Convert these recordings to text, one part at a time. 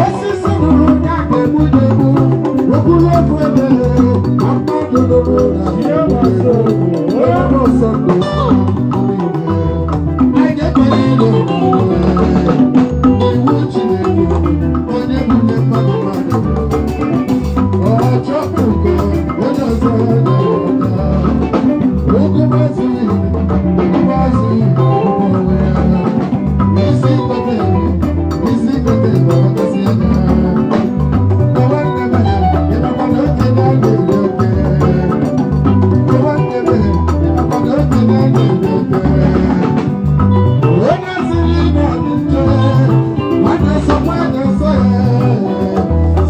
Osisi nụrụ ya ga-egbu ya egbu, okwuru okwu ebe, mmadụ nụrụ na ga-egbu ya egbu, onye ọsọ ndụ anyị ga-ekwenye ile iwu Chineke, onye bunye mmadụ mmadụ, ọ chọpụ nke onye ọzọ na-eweta. Ogumazi, ogumazi, onwe ya. Isi kote, isi kote, gbawakasị anya. Na nwanne m, ịmakwa na okenye a na-eri oke. Na nwanne m, ịmakwa na okenye a na-eri oke. Onye siri na ọ dị njọ, nwanne sọkwa anya nsọ ya,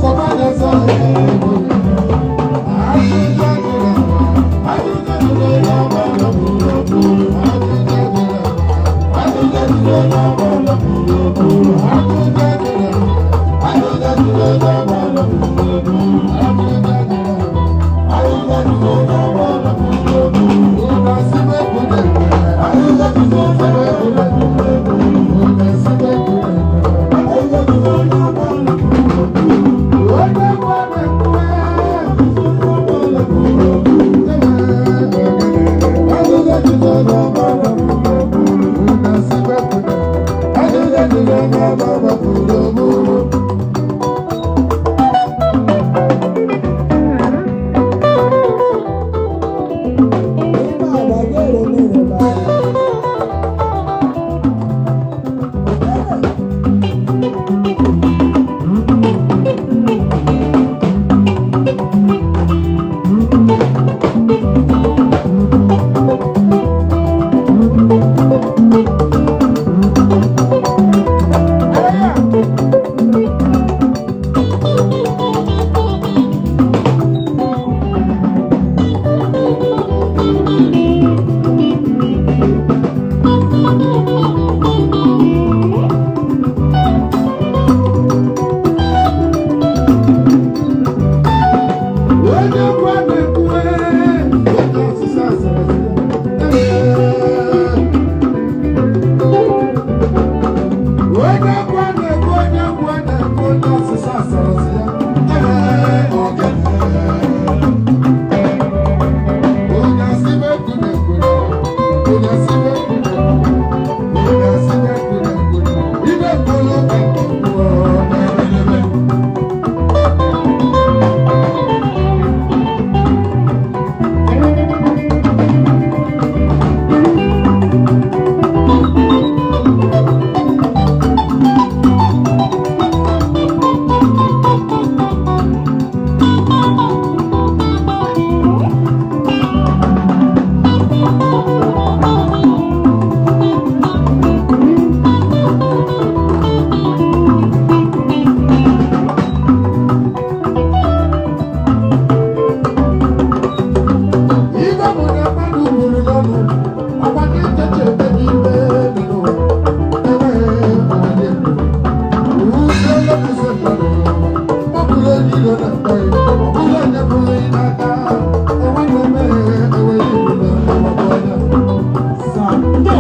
sọkwa anya nsọ ya. Ajụjụ ajụrụ ajụjụ ajụrụ onye ọbụla bụrụ okwu. Ajụjụ ajụrụ ajụjụ ajụrụ onye ọbụla bụrụ okwu. Ajụjụ ajụrụ ajụjụ ajụrụ onye ọbụla bụrụ okwu. Ajụjụ ajụrụ ajụjụ ajụrụ onye ọbụla bụrụ okwu. Ụna sibe ekwu na-ekwe. Ajụjụ ajụrụ sibe ekwu na-ekwe. Ụna sibe ekwu na-ekwe. Ajụjụ ajụrụ onye ọbụla bụrụ okwu. Onye gwa na-ekwe. Onye gwa na-ekwu, onye ọsịsa asịrị onye gwa na-ekwu, onye gwa na-ekwu, onye ọsịsa asịrị ya, ee, ogene. Onye asị m ekwu na-ekwu, onye asị m ekwu na-ekwu, onye asị m ekwu na-ekwu, ibe mkpụrụ ka mkpụrụ na-eme. Ibe bụ na mmadụ gburu n'ọnụ, ọkwa ndị ncheche ebe n'ime dị n'ụwa, enweghị onye gburu. Usoro kwụsị mmadụ, ọ bụrụ onye iro na-akpọ ya, ọ bụrụ onye bụrụ ya n'aka, enweghị eme enweghị igbu na ọgbakọ onye. Santo.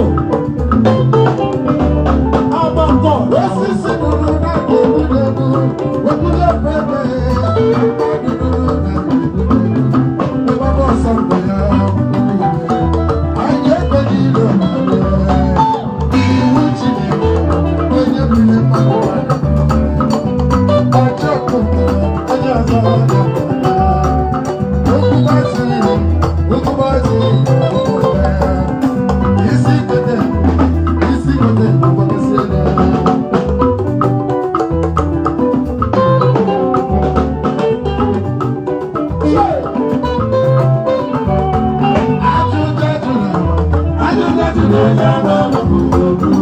Abba God. Osisi nụrụ na-aga egbu n'egbu, wepụrụ efe ebe, mmadụ nụrụ na-aga egbu n'egbu. Ịgbaba ọsọ ndụ ya, anyị ekweghị iro na-abịa. Iwu Chineke, onye bụrụ mmadụ ọchọpụ onye ọzọ na-abịa. Okwu gbaziri, okwu gbaziri, okwu ya. Isi kote, isi kote, ọgbakọsị ya. Ajụjụ ajụrụ, ajụjụ ajụrụ onye ọbụla bụrụ okwu.